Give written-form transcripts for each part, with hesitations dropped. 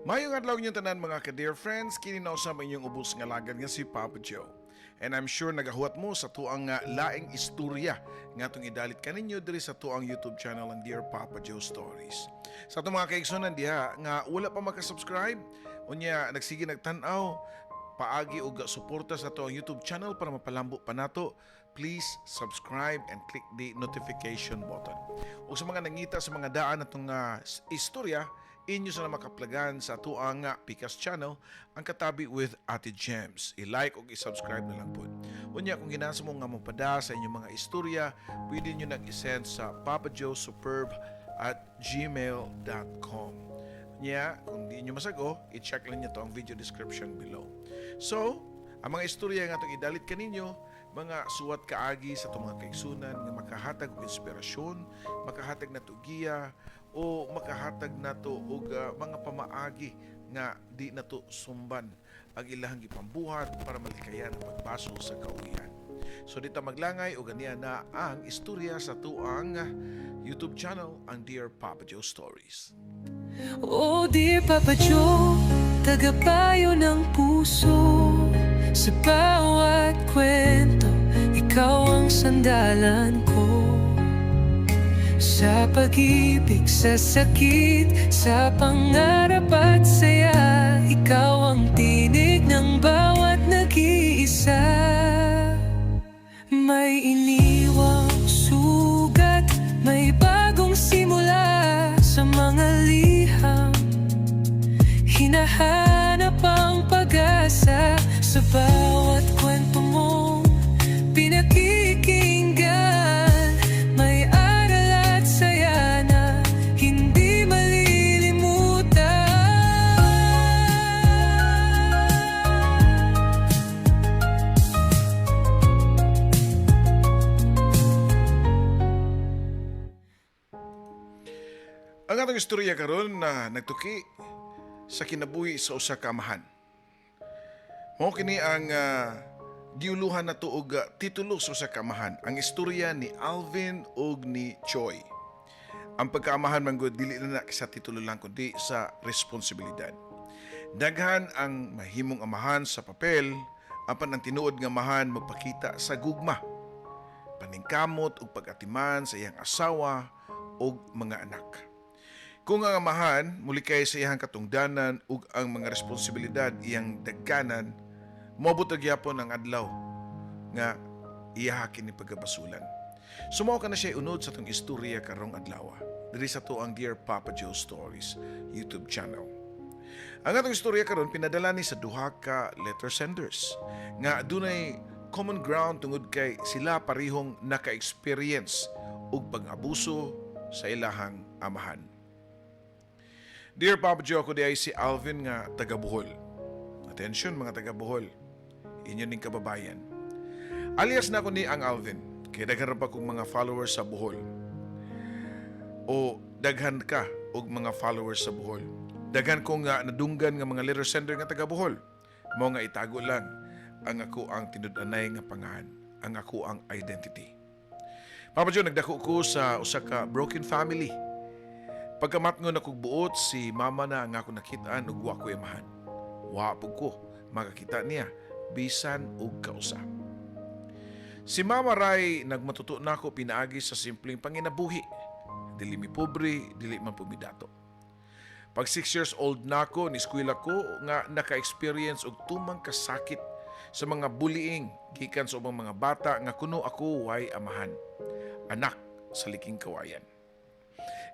Maayong adlaw inyong tanan, mga ka-dear friends, kini na usab inyong ubos nga lagad nga si Papa Joe. And I'm sure nagahuwat mo sa tuang nga laing istorya nga atong idalit kaninyo diri sa tuang YouTube channel, ang Dear Papa Joe Stories. Sa atong mga kaigsunan diha nga wala pa maka-subscribe, unya nagsige nagtan-aw, paagi og suporta sa atuang YouTube channel para mapalambo pa nato, please subscribe and click the notification button. Ug sa mga nangita sa mga daan natong istorya, inyo sa makaplagan sa atuang Pikas channel, ang Katabi with Ate Gems. I-like ug i-subscribe na lang po. Unya, kung ginasa mo nga mopada sa inyong mga istorya, pwede nyo nang i-send sa papajoesuperb@gmail.com. Nya, kung di nyo masago, i-check lang nyo to ang video description below. So, ang mga istorya nga itong idalit kaninyo, mga suwat kaagi sa itong mga kaigsunan nga makahatag og inspirasyon, makahatag na giya, o makahatag nato og mga pamaagi nga di nato sumban ang ilahang gipambuhat para malikayan ang pagbaso sa kauwian. So dita maglangay o ganiya na ang istorya sa tuang YouTube channel, ang Dear Papa Joe Stories. Oh dear Papa Joe, tagapayo ng puso. Sa bawat kwento, ikaw ang sandalan ko. Sa pag-ibig, sa sakit, sa pangarap at saya, ikaw ang tinig ng bawat nag-iisa. May iniwang sugat, may bagong simula. Sa mga liham, hinahanap ang pag-asa. Sa bawat kwento mong pinakikinggan, may aral at saya na hindi malilimutan. Ang atong istorya karon na nagtuki sa kinabuhi sa usa ka amahan. Mao kini ang giuluhan nato og titulo sa usa ka amahan, ang istorya ni Alvin ug ni Choi. Ang pagkaamahan man gud dili na na sa titulo lang kundi sa responsibilidad. Daghan ang mahimong amahan sa papel, apan ang tinuod nga amahan magpakita sa gugma, paningkamot ug pag-atiman sa iyang asawa ug mga anak. Kung ang amahan mulikay sa iyang katungdanan ug ang mga responsibilidad iyang dagkanan, moabot ra gyapon ang adlaw nga iyaha kini pagkabasulan. So mao kana siya unod sa atong istorya karong adlaw diri sa atuang Dear Papa Joe Stories YouTube channel. Ang atong istorya karon pinadala ni sa duha ka letter senders nga dunay common ground tungod kay sila parihong naka-experience og pag-abuso sa ilahang amahan. Dear Papa Joe, ako diay si Alvin nga taga Bohol. Attention, mga taga Bohol. Inyo ning kababayan. Alias na ko ni ang Alvin, kay daghan ra pa kong mga followers sa Bohol. O daghan ka og mga followers sa Bohol. Daghan ko nga nadunggan nga mga letter sender nga taga Bohol. Mao nga itago lang ang ako ang tinud-anay nga pangalan, ang ako ang identity. Papa Joe, nagdako ko sa usa ka broken family. Pagkamatngon akong buot, si mama na ang ako nakitaan ug wa ko amahan. Wa pud ko makakita niya bisan og kausa. Si Mama ray nagmatuto nako pinaagi sa simpleng panginabuhi. Dili mi pobre, dili man pud mi dato. Pag 6 years old nako, ni eskwela ko nga naka-experience og tumang kasakit sa mga bullying gikan sa ubang mga bata nga kuno ako way amahan. Anak sa liking kawayan.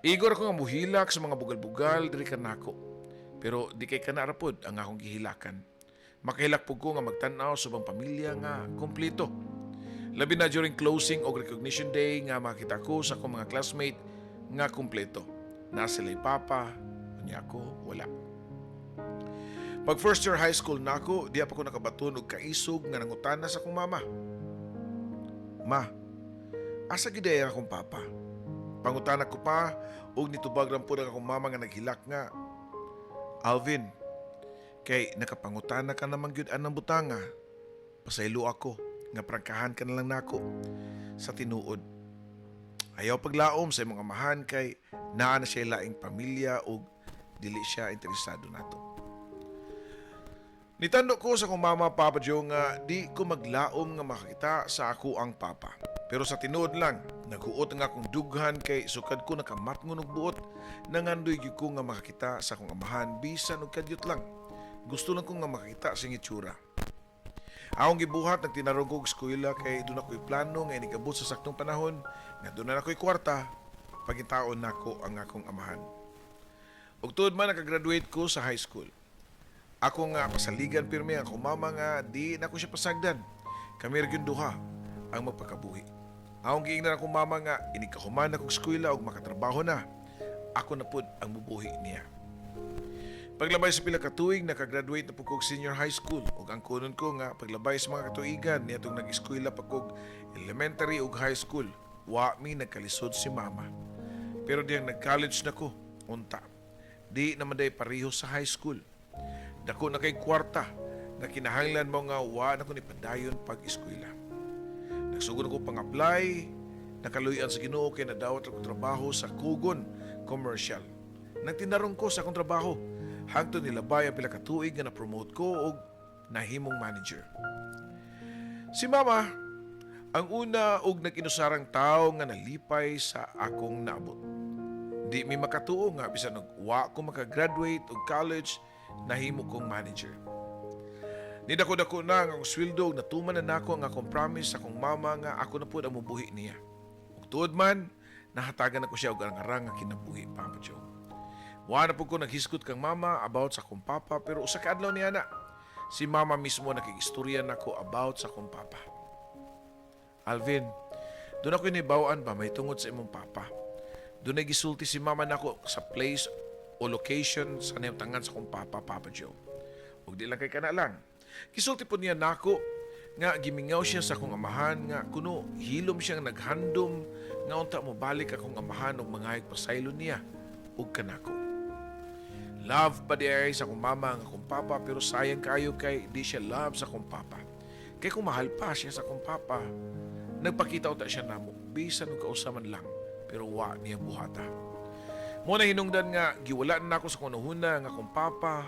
Igor ako nga muhilak sa mga bugal-bugal diri kanako. Pero di kay kana ra pod ang akong gihilakan. Makahilak pud ko nga magtan-aw sa ubang pamilya nga kompleto. Labi na during closing o recognition day nga makita ko sa akong mga classmate nga kompleto. Na sila'y papa, unya ako wala. Pag first year high school nako, di pa ko nakabaton og kaisog nga nangutana sa akong mama. "Ma, asa gyud ang akong papa?" Pangutana ko pa og nitubag lang pud ang akong mama nga naghilak nga, "Alvin, kay nakapangutana ka naman gyud anang butanga. Pasaylo ako nga prangkahan ka na lang nako sa tinuod. Ayaw paglaom sa imong amahan kay naa na siya laing pamilya ug dili Dili siya interesado nato. Nitando ko sa akong mama, Papa Joe, nga di ko maglaom nga makakita sa ako ang papa. Pero sa tinuod lang, naghuot nga akong dughan kay sukad ko nakamatngon og buot, nangandoy gyud ko nga makakita sa akong amahan bisan og kadyot lang. Gusto lang ko nga makakita sa itsura. Akong gibuhat, nagtinarong ko og eskwela kay doon ako'y plano nga inig-abot sa saktong panahon nga doon na ako'y kwarta, pagitaon nako ang akong amahan. Ug tuod man, nakagraduate ko sa high school. Ako nga pasaligan pirmi ang akong mama nga di na ko siya pasagdan. Kami ra gyud duha ang magpakabuhi. Akong giingnan akong mama nga inig kahuman akong eskwela ug makatrabaho na, ako na pud ang mubuhi niya. Paglabay sa pila ka tuig, nakagraduate na pud kog senior high school ug ang kunon ko nga paglabay sa mga katuigan niadtong nag-eskwela pa kog elementary ug high school, wa mi nagkalisod si mama. Pero diyang nag-college na ko, unta, di naman day pareho sa high school. Dako na kay kwarta nga kinahanglan mo nga wa na ko ni padayon pag-eskwela. Nagsugod ko pang-apply, nakaluyan sa Ginoo kay nadawat ako trabaho sa Kugon Commercial. Nagtinarong ko sa akong trabaho hangtod nilabay ang pila ka tuig nga na-promote ko og nahimong manager. Si mama ang una og nag-inusarang tao nga nalipay sa akong naabot. Di mi makatuo nga bisan og wa ko makagraduate og college, nahimo kong manager. Nidako-dako na ang akong sweldo ug natuman na nako ang akong promise sa akong mama nga ako na pud ang mubuhi niya. Ug tuod man, nahatagan nako siya og arang-arang nga kinabuhi, Papa Joe. Wa na pud ko naghisgot kang mama about sa akong papa, pero usa ka adlaw niya na si mama mismo nakig-istorya nako about sa akong papa. "Alvin, doon ako inibawan ba may tungod sa imong papa. Doon ay gisulti si mama nako sa place o location sa tangan sa akong papa, Papa Joe. Ug di lang kay kana lang. Gisulti po niya nako nga gimingaw siya sa akong amahan nga kuno hilom siyang naghandom nga unta mo balik akong amahan og mangayog pasaylo niya ug kanako. Love pa di ay sa akong mama ang akong papa, pero sayang kayo kay di siya love sa akong papa. Kay kung mahal pa siya sa akong papa, nagpakita unta siya namo bisan og kausa man lang, pero wa niya buhata. Mo na hinungdan nga giwalaan nako sa kunuhuna nga akong papa.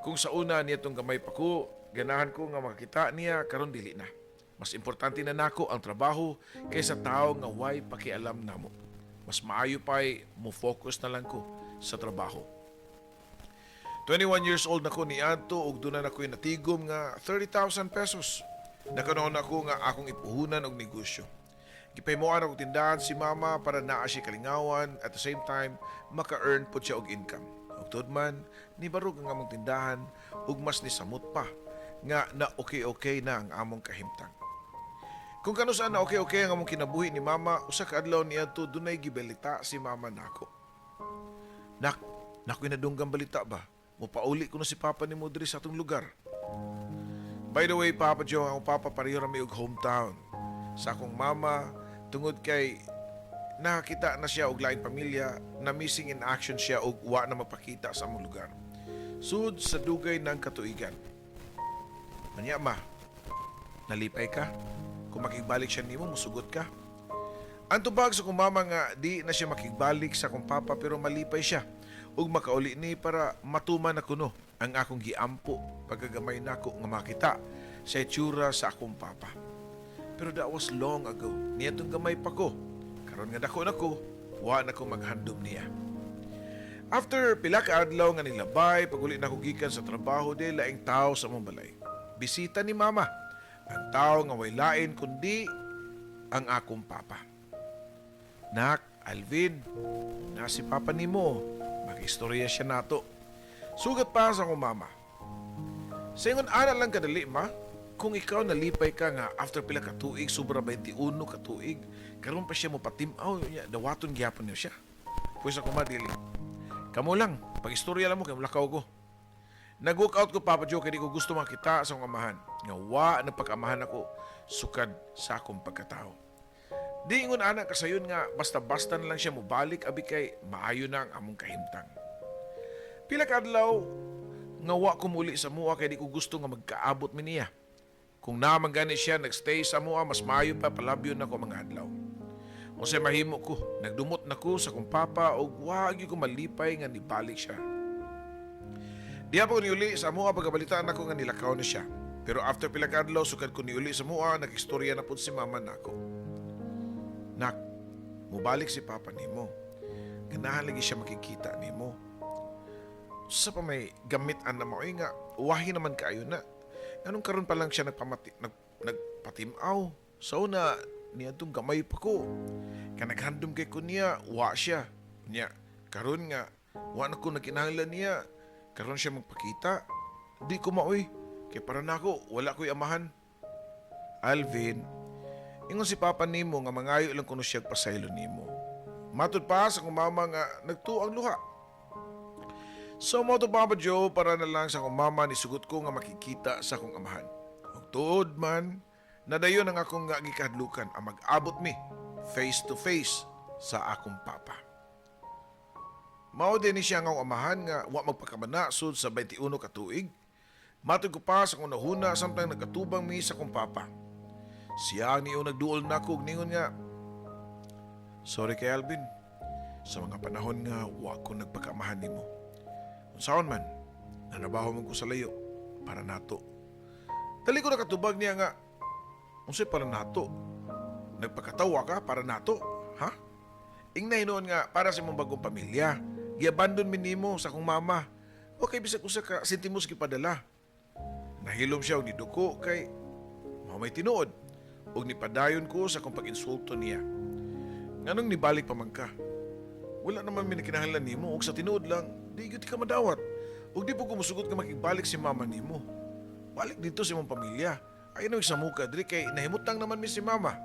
Kung sa una niya tong gamay pa ko, ganahan ko nga makakita niya, karon dili na. Mas importante na nako ang trabaho kaysa tao nga way pakialam namo. Mas maayo pa'y mo focus na lang ko sa trabaho. 21 years old na ko niadto ug doon na ako'y natigom nga 30,000 pesos. Nakanoon ako nga akong ipuhunan og negosyo. Gipahimuan ako tindahan si mama para naa siya kalingawan, at the same time maka-earn po siya og income. Ug tuod man, nibarog ang among tindahan ug mas nisamot pa nga na okay-okay na ang among kahimtang. Kung kanus-an na okay-okay ang among kinabuhi ni mama, usa ka adlaw niadto dunay gibalita si mama nako. "Nak, nako'y nadunggang balita ba? Mupauli ko na si papa nimo diri sa atong lugar." By the way, Papa Joe, ang papa pareho ra mi og hometown sa akong mama tungod kay nakakita na siya og laing pamilya, na missing in action siya og wa na mapakita sa among lugar. Sud sa dugay ng katuigan. "Manya ma, nalipay ka? Kung makigbalik siya nimo, musugot ka?" Ang tubag sa akong mama nga di na siya makigbalik sa akong papa pero malipay siya ug makauli ni para matuman na kuno ang akong giampo pagkagamay nako nga makita sa itsura sa akong papa. Pero that was long ago. Niadtong gamay pa ko. Karon nga dako na ko, wa na ko maghandom niya. After pila ka adlaw nga nilabay, paguli na ko gikan sa trabaho, di laing tao sa among balay. Bisita ni mama. Ang tao nga way lain kundi ang akong papa. "Nak, Alvin, na si papa nimo, makistorya siya nato." Sugat pa sa akong mama. Sa ingon ana lang kadali, ma, kung ikaw nalipay ka nga after pila ka tuig, sobra 21 ka tuig, karon pa siya mo patim-aw, niya, dawaton gyapon niyo siya. Pwes ako madili. Kamo lang, pag-istorya lang mo, kay mulakaw ko. Nag-walk out ko, Papa Joe, kay di ko gusto makita sa akong amahan. Nga wa nagpag-amahan ako sukad sa akong pagkatao. Di ingon ana kasayon nga basta-basta na lang siya mobalik abi kay maayo na ang among kahimtang. Pila ka adlaw nga wa ko muli sa mua kay di ko gusto nga magkaabot mi niya. Kung naman gani siya nagstay sa mua, mas maayo pa palabyon nako mga adlaw. Unsay mahimo ko, nagdumot na ko sa akong papa ug wa gyud ko malipay nga nibalik siya. Diha pa ko niuli sa amoa, pagkabalitaan ako nga nilakaw na siya. Pero after pila ka adlaw, sukad ko niuli sa amoa, nag-istorya na pud si mama nako. "Nak, mubalik si papa nimo. Ganahan lagi siya makikita nimo. Sa pa may gamit an na maoy nga, uwahi naman kaayo na. Nganong karon pa lang siya nagpatimaw? Sa una, niadtong gamay pa ko. Kanaghandom kay ko niya, wa siya. Niya, karon nga, wa na ko nagkinahanglan niya. Karon siya magpakita. Di ko maoy. Kay para nako, wala ko'y amahan." "Alvin, ingon si papa nimo nga mangayo lang kuno siya pasaylo nimo." Matud pa sa akong mama nga nagtuo ang luha. So mo to, Papa Joe, para na lang sa akong mama nisugot ko nga makikita sa akong amahan. Ug tuod man, nadayon ang akong nga gikahadlukan ang mag-abot mi face to face sa akong papa. Mao din ni siya nga akong amahan nga wa magpakamana sud sa 21 ka tuig. Matod ko pa sa akong nahuna samtang nagkatubang mi sa akong papa. Siya ang niyo nagduol nako ug ningon nga, "Sorry kay Alvin, sa mga panahon nga wa ko nagpakaamahan nimo. Unsaon man, nanabaho man ko sa layo para nato." Dali ko nakatubag niya nga, "Unsay para nato? Nagpakatawa ka para nato? Ha? Ingna hinuon nga para sa imong bagong pamilya. Giabandon mi nimo sa akong mama. Wa kay bisag usa ka sentimos gipadala." Nahilom siya og niduko kay mao may tinuod ug nipadayon ko sa akong pag-insulto niya. "Nganong nibalik pa man ka? Wala naman mi kinahanglan nimo ug sa tinuod lang, di gyud ka madawat. Ug di po ko musugot nga makigbalik si mama nimo. Balik dito sa imong pamilya. Ayaw na sa muka diri kay nahimutang naman mi si mama.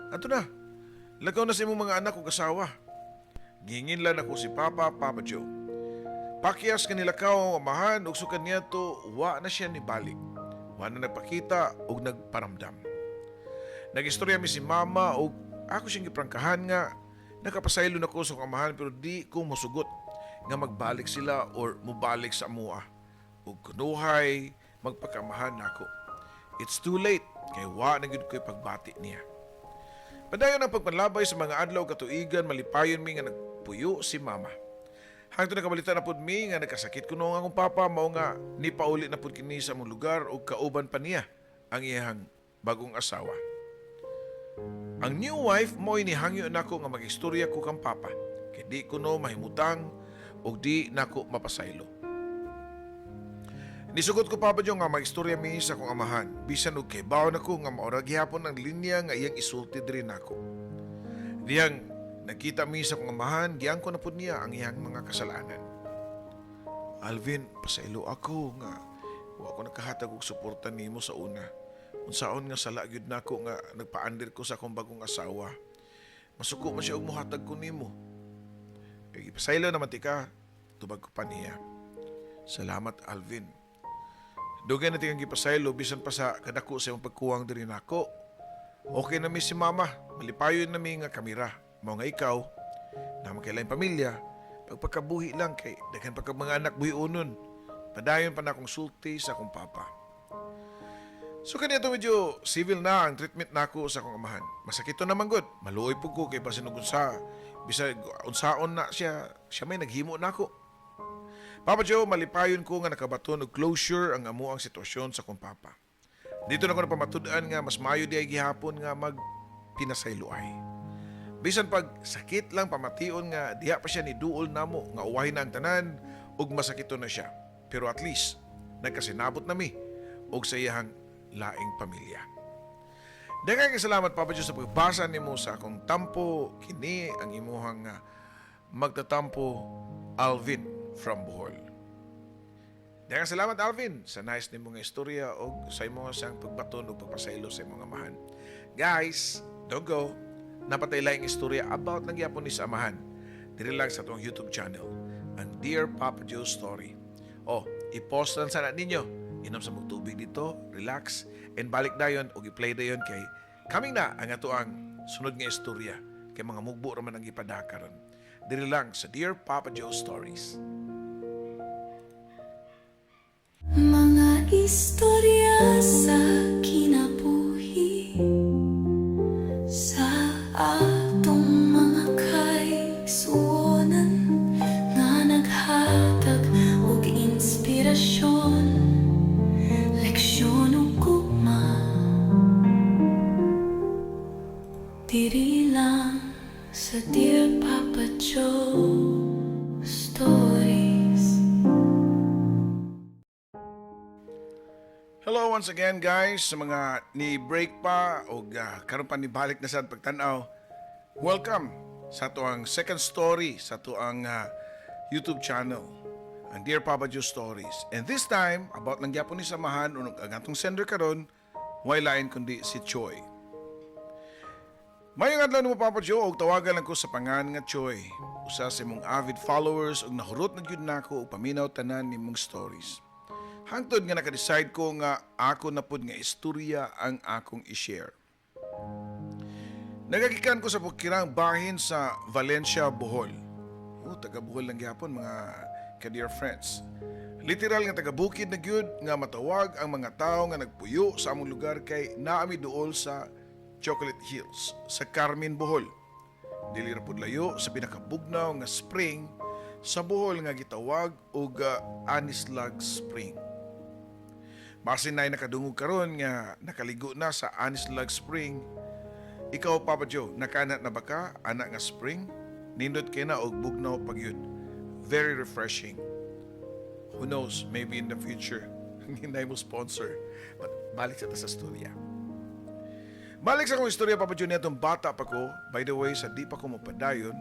Ato na. Lagaw na sa imong mga anak ug asawa." Gingin lang ako si Papa, Papa Joe. Pakyas nga nilakaw ang amahan ug sukad niadto wa na siya nibalik. Wa na nagpakita ug nagparamdam. Nagistorya mi si mama ug ako siyang giprangkahan nga nakapasaylo na ko sa akong amahan pero di ko mosugot nga magbalik sila or mubalik sa amoa. Ug kunuhay magpakamahan nako. It's too late kay wa na gyud ko'y pagbati niya. Padayon ang pagpanlabay sa mga adlaw katuigan, malipayon mi nga nagpuyo si mama. Hangtod nakabalita na pud mi nga nagkasakit kuno ang akong papa, mao nga nipauli na pud kini sa among lugar ug kauban pa niya ang iyang bagong asawa. Ang new wife mo'y nihangyo nako nga mag-istorya ko kang papa kay di ko no mahimutang ug di nako mapasaylo. Nisugot ko, Papa Joe, nga mag-istorya mi sa akong amahan. Bisan og kay na ko nga maura gihapon ang linya nga iyang isulti diri nako. Diyang nagkita mi sa akong amahan, giangko na pud niya ang iyang mga kasalanan. "Alvin, pasaylo ako nga wa ko nakahatag og suporta nimo sa una. Unsaon nga sala gyud nako nga nagpaander ko sa akong bagong asawa. Masuko man siya og mohatag ko nimo. Eh, ipasaylo naman tika," tubag ko pa niya. "Salamat, Alvin. Dugay na tikang gipasaylo bisan pa sa kadako sa imong pagkuwang diri nako. Okay na mi si mama, malipayon na mi nga kamira. Mao nga ikaw, na makailaing pamilya, pagpakabuhi lang kay daghan pa kag mga anak buhiunon." Padayon pa na akong sulti sa akong papa. So kaniya to medyo civil na ang treatment nako sa akong amahan. Masakit to naman gud. Maluoy pud ko kay basin og unsa bisag unsaon na siya, siya may naghimo nako. Papa Joe, malipayon ko nga nakabaton og closure ang amoang sitwasyon sa akong papa. Dito na ko napamatud-an nga mas maayo di ay gihapon nga mag pinasayloay. Bisan pag sakit lang pamation nga diha pa siya ni duol namo nga uwahin na ang tanan ug masakito na siya. Pero at least nagkasinabot na mi og sa iyahang laing pamilya. Daghang salamat, Papa Joe, sa pagbasa nimo sa akong tampo. Kini ang imuhang magtatampo, Alvin from Bohol. Daghang salamat, Alvin, sa nice nimo nga istorya og sa imo sang pagbaton ug pagpasaylo sa imong amahan. Guys, don't go. Naa pa tay laing istorya about lang gyapon ni sa amahan. Diri lang sa atong YouTube channel, ang Dear Papa Joe Story. Oh, i-post lang sana ninyo. Inom sa tubig dito, relax, and balik dayon og i-play dayon kay coming na ang ato ang sunod nga istorya kay mga mugbo raman ang gipadaka ron. Diri lang sa Dear Papa Joe Stories. Mga istorya sa kinabuhi, sa atong mga kaigsuonan nga naghatag og inspirasyon. Inspirasyon, leksyon ug gugma. Diri lang sa Dear Papa Joe Stories. Hello once again, guys, sa mga ni break pa o karon pa ni balik na sa pagtan-aw. Welcome sa atoang second story sa atoang YouTube channel, ang Dear Papa Joe Stories. And this time, about lang gyapon ni samahan unog ang atong sender karon, way lain kundi si Choi. Mayong adlaw nimo, Papa Joe, og tawagan lang ko sa pangan nga Choi. Usa sa imong avid followers ug nahurot na gyud nako og paminaw tanan nimong stories. Hangtod nga naka-decide ko nga ako na pud nga istorya ang akong i-share. Nagagikan ko sa bukirang bahin sa Valencia, Bohol. Oh, taga Bohol lang gyapon, mga ka-dear friends. Literal nga taga bukid na gyud nga matawag ang mga tao nga nagpuyo sa among lugar kay naami duol sa Chocolate Hills sa Carmen, Bohol. Dili ra pud layo sa pinakabugnaw nga spring sa Bohol nga gitawag og Anislag Spring. Basin na'y nakadungog karon nga nakaligo na sa Anislag Spring. Ikaw, Papa Joe, nakana na ba ka ana nga spring? Nindot kay na og bugnaw pagyud. Very refreshing. Who knows, maybe in the future, hindi mo sponsor. But balik sa ta sa istorya. Balik sa akong istorya, Papa Joe, niadtong bata pa ko. By the way, sa di pa ko mapadayon,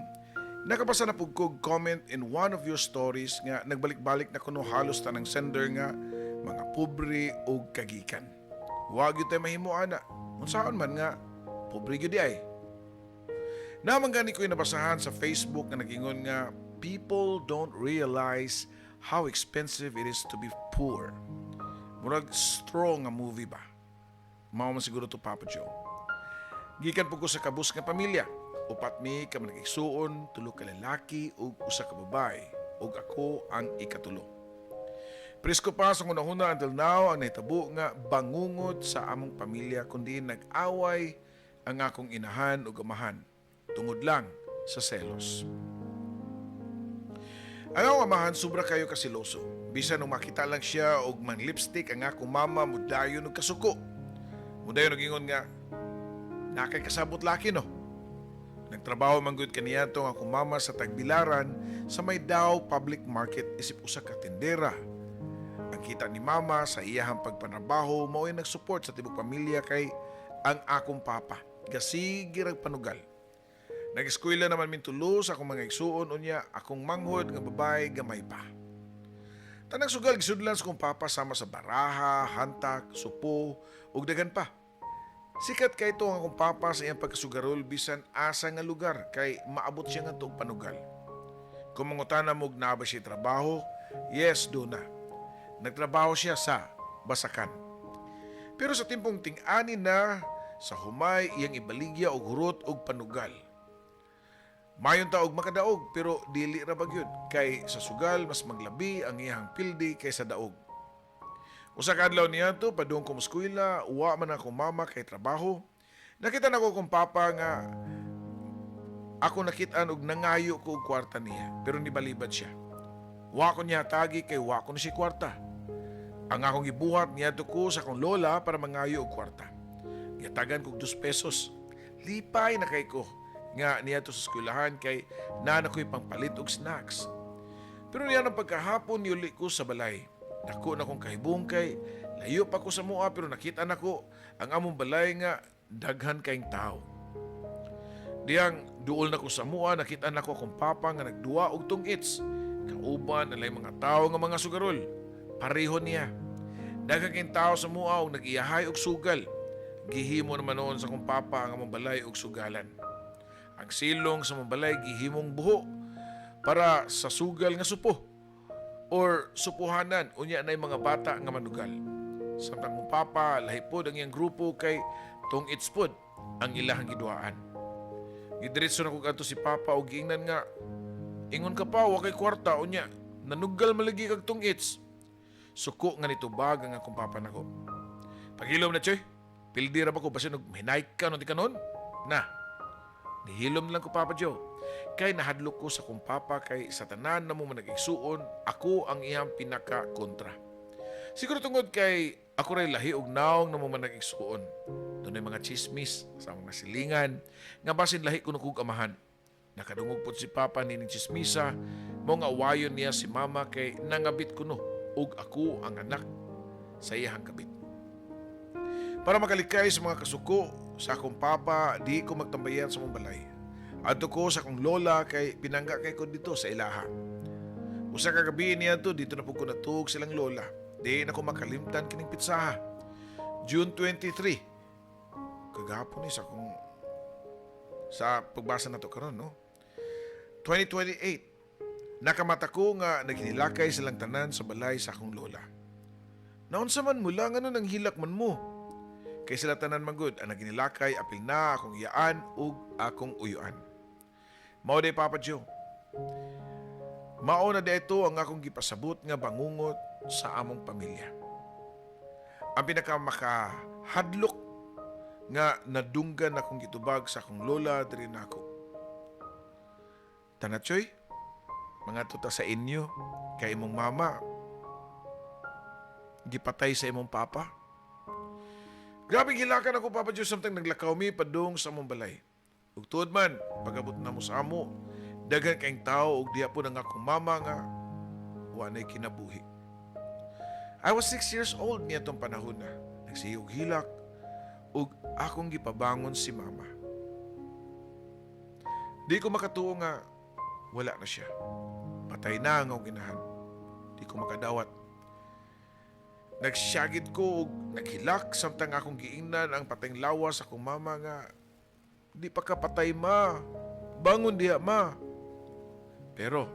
nakabasa na pud kog comment in one of your stories nga nagbalik-balik na kuno halos tanang sender nga mga pobre o kagikan. Wag gyud tay mahimo ana. Unsaon man nga pobre gyud ay. Naman gani ko'y nabasahan sa Facebook nga nagingon nga people don't realize how expensive it is to be poor. Murag strong nga movie ba? Mao man siguro to, Papa Joe. Gikan po ko sa kabus nga pamilya. Upat mi ka manag-igsuon, tulo ka lalaki ug usa ka babae, ug ako ang ikatulo. Presko pa sa hunahuna until now ang nahitabo nga bangungot sa among pamilya kundi nag-away ang akong inahan ug amahan tungod lang sa selos. Ang akong amahan sobra kayo kasiloso. Bisan nung makita lang siya og mang lipstick ang akong mama, mudayon og kasuko. Mudayon og ingon nga, "Nakay kasabot laki, no?" Nagtrabaho man gud kaniadto ang akong mama sa Tagbilaran sa may Dao Public Market isip usa ka tindera. Ang kita ni mama sa iyahang pagpanrabaho mao'y nagsupport sa tibok pamilya kay ang akong papa gasige rag panugal. Nag-eskwela naman min tulo sa akong mga igsuon, unya akong manghod nga babae gamay pa. Tanang sugal gisudlan sa akong papa sama sa baraha, hantak, supo ug daghan pa. Sikat kay ito ang akong papa sa iyang pagkasugarol bisan asa nga lugar kay maabot siya nga og panugal. Kung mangutana mo og naa ba siya trabaho, yes, duna. Nagtrabaho siya sa Basakan. Pero sa timpong ting-ani na sa humay, iyang ibaligya og hurot og panugal. Mayon ta og makadaog pero dili ra ba gyud kay sa sugal mas maglabi ang iyang pildi kaysa daog. Usa ka adlaw niadto padung ko eskwela, wa man akong mama kay trabaho. Nakita nako akong papa nga ako nakit-an og nangayo ko og kwarta niya, pero nibalibad siya. Wa ko niya tagi kay wa ko na siya kwarta. Ang akong gibuhat, niadto ko sa akong lola para mangayo og kwarta. Gihatagan kog 2 pesos. Lipay na kay ko nga niadto sa eskwelahan kay naa na ko'y pangpalit og snacks. Pero niya ng pagkahapon, niuli ko sa balay. Dako na kong kahibong kay layo pa ko sa mua, pero nakita nako ang among balay nga daghan kayong tao. Diyang duol na ko sa mua, nakita nako akong papa nga nagduwa og tungits. Kauban alay mga tao nga mga sugarol. Pareho niya. Daghan kayong tao sa mua og nag-iyahay og sugal. Gihimo naman noon sa akong papa ang among balay og sugalan. Ang silong sa among balay gihimong buho para sa sugal nga supo or supuhanan, unya na mga bata nga manugal. Samtang akong papa, lahi pod ang iyang grupo kay tungits pod ang ilahang giduhaan. Gidiretso na ko kadto si papa og giingnan nga, "Ingon ka pa wa kay kwarta, unya nanugal malagi kag tungits." Suko nga nitubag ang akong papa nako. "Paghilom na, Choy. Pildi ra ba ko basin og hinay ka no di kanon?" Na. Nihilom lang ko, Papa Joe. Kay nahadlok ko sa akong papa kay sa tanan na mo nag-igsuon, ako ang iyang pinaka-kontra. Siguro tungod kay ako ray lahi og naong namo man nag-igsuon. Dunay mga chismis sa mga silingan nga basin lahi kuno kog amahan. Nakadungog pod si Papa nining chismisa, mao nga awayon niya si Mama kay nangabit kuno ug ako ang anak sa iyahang kabit. Para makalikay sa mga kasuko sa akong papa, di ko magtambayan sa mong balay. Adto ko sa akong lola kay pinangga kay ko dito sa ilaha. Usa ka gabi niya to, dito na po ko natuog silang lola. Di na ko makalimtan kining petsaha. June 23. Kagahapon ni sa akong sa pagbasa na to karon, no? 2028. Nakamata ko nga naghinilakay silang tanan sa balay sa akong lola. Naunsa man mo lang, ano nang hilak man mo? Kay sila tanan magud ang naghinilakay, apil na akong iyaan ug akong uyuan. Mao day, Papa Joe. Mao na ito ang akong gipasabot nga bangungot sa among pamilya. Ang pinaka makahadlok nga nadunggan akong gitubag sa akong lola diri nako. "Tanatsoy, mga tuta sa inyo, kay imong mama, gipatay sa imong papa." Grabe gilakan ako, Papa Joe, samtang naglakaw mi padung sa among balay. Ug tuod man, pag-abot na mo sa amo, daghan kayong tao ug diha po nang akong mama nga wa na'y kinabuhi. I was 6 years old niya tong panahon na. Nagsige og hilak ug akong gipabangon si Mama. Di ko makatuo nga wala na siya. Patay na ang akong ginahan. Di ko makadawat. Nagsyagit ko ug naghilak samtang akong giingnan ang patayng lawas akong mama nga, "Di pa ka patay, Ma. Bangon diha, Ma." Pero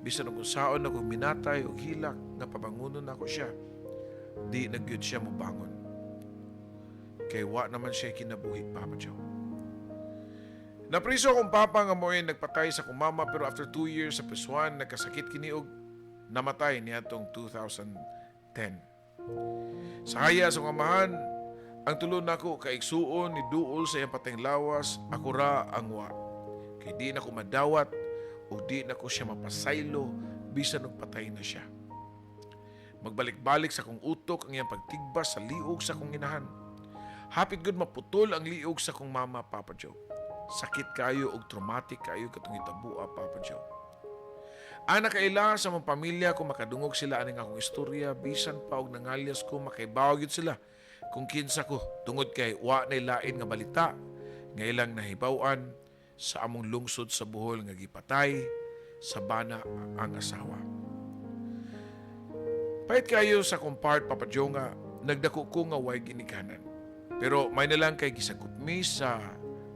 bisan og unsaon akong minatay og hilak nga pabangonon nako siya, di na gyud siya mobangon. Kay wa naman siya kinabuhi, Papa Joe. Napriso akong papa nga mo'y nagpatay sa akong mama, pero after 2 years sa prisuan, nagkasakit kini og namatay niadtong 2010. Sa haya sa akong amahan, ang tulo nako kaigsuon ni duol sa iyang patayng lawas, ako ra ang wa. Kay di na ko madawat o di na ko siya mapasaylo bisan og patay na siya. Magbalik-balik sa akong utok ang iyang pagtigbas sa liog sa akong inahan. Hapit gud maputol ang liog sa akong mama, Papa Joe. Sakit kayo og traumatic kayo katong itabua, Papa Joe. Ang nakaila sa mga pamilya kung makadungog sila aning akong istorya, bisan pa og nangalyas ko, makaibaw gyud sila kung kinsa ko tungod kay wa nay lain nga balita nga ilang nahibaw-an sa among lungsod sa Bohol nga gipatay sa bana ang asawa. Pait kayo sa akong part, Papa Joe, nga nagdako ko nga way ginikanan. Pero may na lang kay gisagop mi sa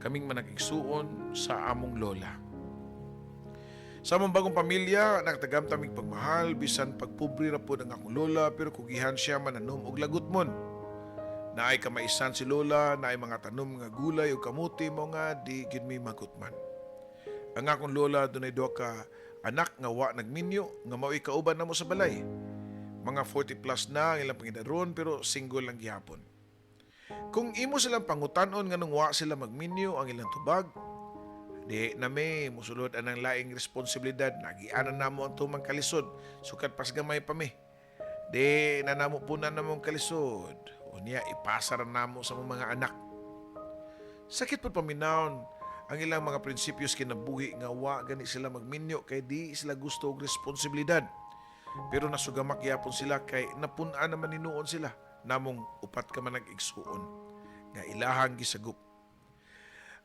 kaming manag-igsuon sa among lola. Sa among bagong pamilya, nakatagam taming pagmahal, bisan pagpobre ra pod ang akong lola, pero kugihan siya mananom og lagutmon. Naay kamaisan si lola, naay mga tanom nga gulay ug kamuti mo nga di gid mi magutman. Ang akong lola dunay duha ka anak nga wa nagminyo nga mao'y kauban namo sa balay. Mga 40 plus na ang ilang pangidaron pero single lang gihapon. Kung imo silang pangutanon nganong wa sila magminyo, ang ilang tubag, "Di na mi musulod anang laing responsibilidad, nagianan namo ang tumang kalisod, sukad pas gamay pa mi. Di na namo punan namong kalisod. Unya ipasa ra namo sa among mga anak." Sakit pud paminawon ang ilang mga prinsipyo sa kinabuhi nga wa gani sila magminyo kay di sila gusto og responsibilidad. Pero nasugamak gyapon sila kay napun-an naman hinuon sila namong upat ka man nag-igsuon nga ilahang gisagop.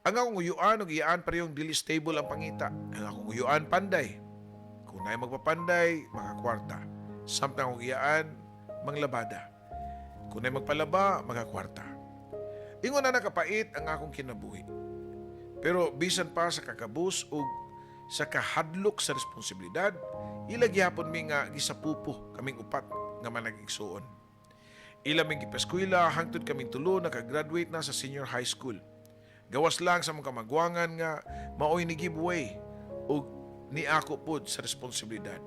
Ang akong uyuan ug iyaan parehong dili stable ang pangita. Ang akong uyuan panday. Kung naay magpapanday, makakwarta. Samtang akong iyaan, manglabada. Kung naay magpalaba, makakwarta. Ingon na nakapait ang akong kinabuhi. Pero bisan pa sa kakabus ug sa kahadlok sa responsibilidad, ila gihapon mi nga gisapupo kaming upat nga manag-igsuon. Ila ming gipaskwela hangtod kaming tulo nakagraduate na sa senior high school. Gawas lang sa mga kamagwangan nga maoy ni giveaway ug ni ako pod sa responsibilidad.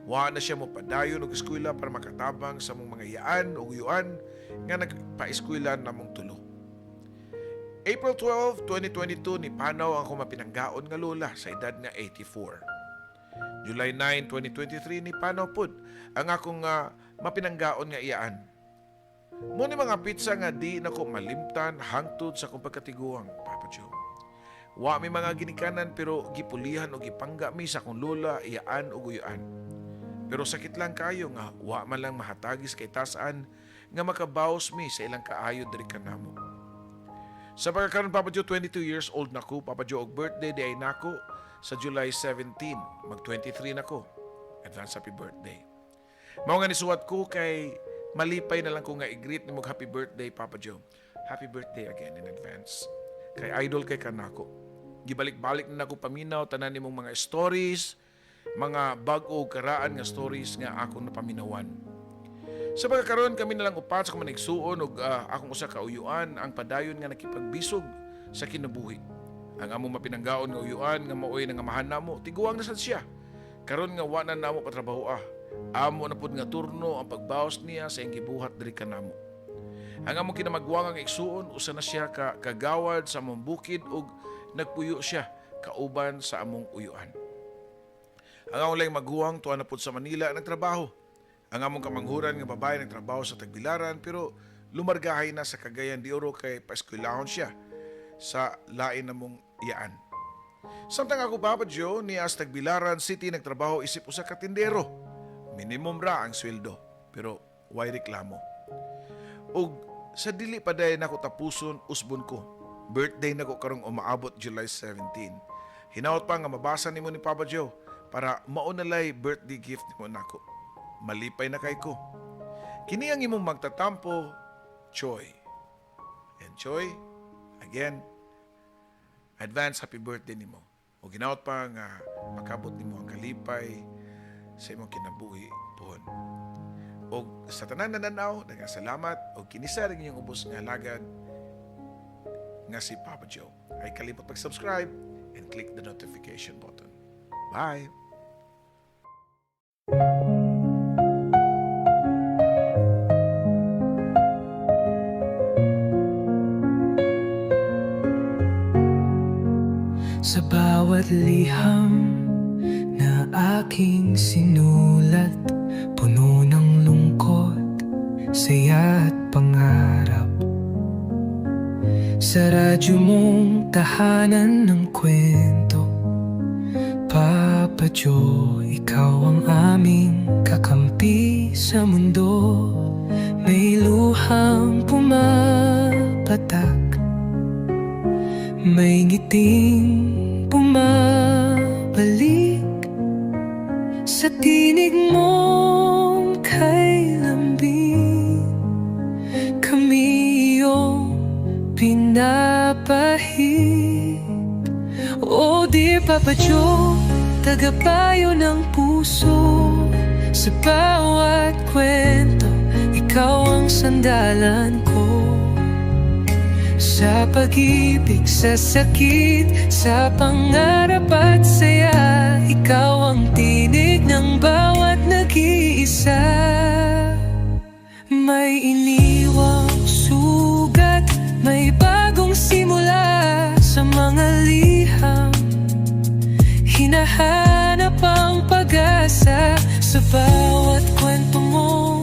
Wa na siya mopadayon og eskwela para makatabang sa among mga iyaan ug uyuan nga nagpa-eskwela namong tulo. April 12, 2022 ni panaw ang akong mapinanggaon nga lola sa edad nga 84. July 9, 2023 ni panaw pod ang akong mapinanggaon nga iyaan. Mao ni mga petsa nga di nako malimtan hangtod sa akong pagkatiguang, Papa Joe. Wa mi mga ginikanan pero gipulihan o gipangga mi sa akong lola, iyaan o guyuan. Pero sakit lang kayo nga wa man lang mahatagis kay tasan nga makabawas mi sa ilang kaayo diri kanamo. Sa pagkakaroon, Papa Joe, 22 years old na ko, Papa Joe, og birthday diay nako sa July 17. Mag 23 na ko. Advance happy birthday. Mao nga nisuwat ko kay malipay na lang ko nga i-greet nimo og happy birthday, Papa Joe. Happy birthday again in advance. Kay idol kay kanako. Gibalik-balik na nako paminaw tanan nimong mga stories, mga bag-o ug karaan nga stories nga akong napaminawan. Sa pagkakaroon, kami na lang upat sa akong igsuon ug akong usa ka uyuan ang padayon nga nakipagbisog sa kinabuhi. Ang among mapinanggaon nga uyuan nga maoy nangamahan namo, tiguang na sad siya. Karon nga wa na namo patrabaho ah. Amo na pud nga turno ang pagbawas niya sa iyang gibuhat diri kanamo. Ang among kinamagwangang igsuon, usa na siya ka kagawad sa among bukid ug nagpuyo siya kauban sa among uyuan. Ang among laing maguwang tuwa na pud sa Manila nagtrabaho. Ang among kamanghuran nga babae nagtrabaho sa Tagbilaran pero lumargahay na sa Cagayan de Oro kay paeskwelahon siya sa lain namong iyaan. Samtang ako, Papa Joe, niya sa Tagbilaran City nagtrabaho isip usa ka tindero. Minimum ra ang sweldo pero way reklamo. Og sa dili pa dayon nako tapuson, usbon ko. Birthday nako karong umaabot July 17. Hinaot pa nga mabasa nimo ni Papa Joe para mao na lay birthday gift nimo nako. Malipay na kay ko. Kini ang imong magtatampo, Choi. And Choi, again, advance happy birthday nimo. O ginaot pa nga makabot nimo ang kalipay sa imong kinabuhi pohon. Og sa tanan na nanaw, daghang salamat og kini sa rin inyong ubos nga alagad nga si Papa Joe. Ay kalimot pag-subscribe and click the notification button. Bye! Sa bawat liham na aking sinulat, puno ng lungkot, saya at pangarap. Sa radyo mong tahanan ng kwento, Papa Joe, ikaw ang aming kakampi sa mundo. May luhang pumapatak, may ngiting bumabalik. Sa tinig mong kay lambing, kami iyong pinapahid. Oh dear Papa Joe, tagapayo ng puso. Sa bawat kwento, ikaw ang sandalan ko. Sa pag-ibig, sa sakit, sa pangarap at saya, ikaw ang tinig ng bawat nag-iisa. May iniwang sugat, may bagong simula. Sa mga liham, hinahanap ang pag-asa. Sa bawat kwento mong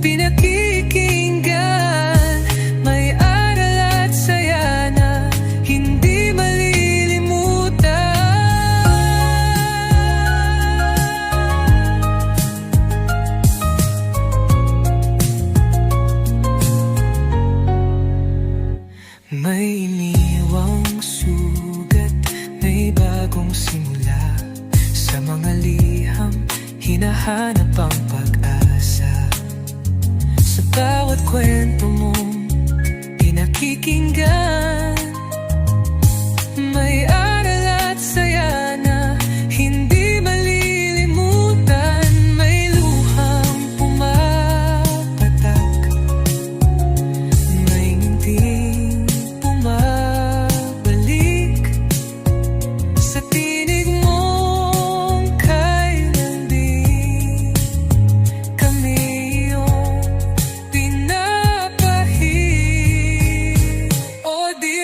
pinakikinggan, may aral at saya na hindi malilimutan. May iniwang sugat, may bagong simula. Sa mga liham, hinahanap ang pag-asa. Sa bawat kwento mong pinakikinggan, may aral at saya na hindi malilimutan. May luhang pumapatak, may ngiting bumabalik. Sa tinig mong kay lambing, kami iyong pinapahid. Oh dear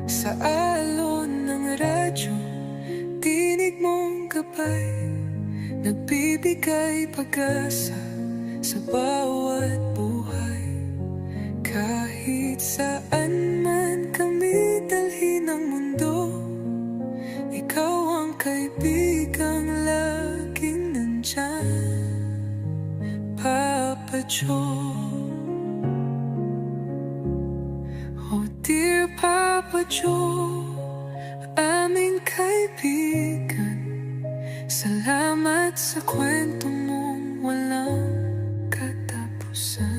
Sa alon ng radyo, tinig mong gabay, nagbibigay pag-asa sa bawat buhay. Kahit saan man kami dalhin ng mundo, ikaw ang kaibigang laging nandyan, Papa Joe. Oh dear Papa Joe, aming kaibigan, salamat sa kwento mong walang katapusan.